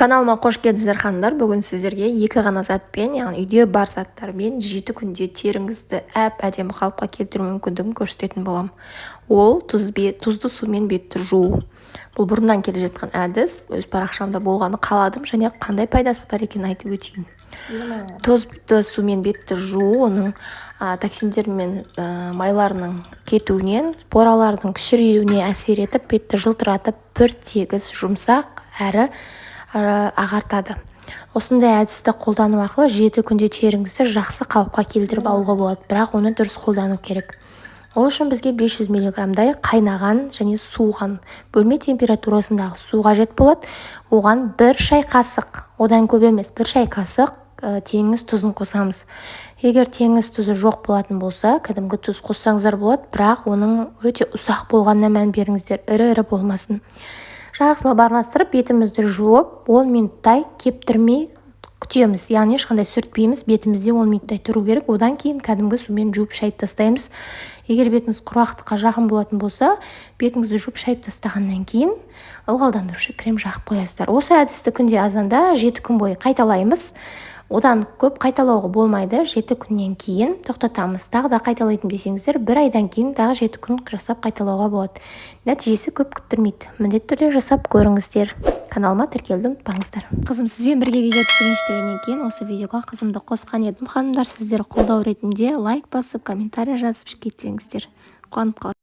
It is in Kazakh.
Каналыма қош келдіңіздер, ханымдар! Бүгін сіздерге екі ғана затпен, яғни үйде бар заттармен 7 күнде теріңізді әп-әдемі қалыпқа келтіру мүмкіндігін көрсететін боламын. Ол тұзды сумен бетті жуу. Бұл бұрыннан келе жатқан әдіс. Өз парақшамда болғаны қаладым және қандай пайдасы бар екенін айтып өтейін. Тұзды сумен бетті жуу оның токсиндер мен майларының кетуінен, поралардың кішіреюіне әсер етіп, бетті жылтыратып, бір тегіс, жұмсақ әрі ағартады. Осындай әдісті қолдану арқылы 7 күнде теріңізді жақсы қалыпқа келтіріп алуға болады, бірақ оны дұрыс қолдану керек. Ол үшін бізге 500 миллиграммдай қайнаған және суыған, бөлме температурасындағы су қажет болады. Оған бір шай қасық, одан көп емес, бір шай қасық теңіз тұзын қосамыз. Егер теңіз тұзы жоқ болатын болса, кәдімгі тұз қоссаңыздар болады, бірақ оның өте ұсақ болғанына мән беріңіздер, ірі ірі болмасын. Жақсылап араластырып, бетімізді жуып, 10 минуттай кептірмей күтеміз, яғни ешқандай сүртпейміз, бетімізде 10 минуттай тұру керек. Одан кейін кәдімгі сумен жуып, шайып тастаймыз. Егер бетіңіз құрғақтыққа жақын болатын болса, бетіңізді жуып, шайып тастағаннан кейін ылғалдандырушы крем жағып қоясыздар. Осы әдісті күнде азанда 7 күн бойы қайталаймыз. Одан көп қайталауға болмайды, 7 күннен кейін тоқтатамыз. Тағы да қайталайтын десеңіздер, бір айдан кейін тағы 7 күн жасап қайталауға болады. Нәтижесі көп күттірмейді. Міндетті түрде жасап көріңіздер. Каналыма тіркелуді ұмытпаңыздар. Қызым сізбен бірге видео түсірейінші дегеннен кейін осы видеоға қызымды қосқан едім. Ханымдар, сіздер қолдау ретінде лайк басып, комментарий жазып кетсеңіздер, қуанып қаламын.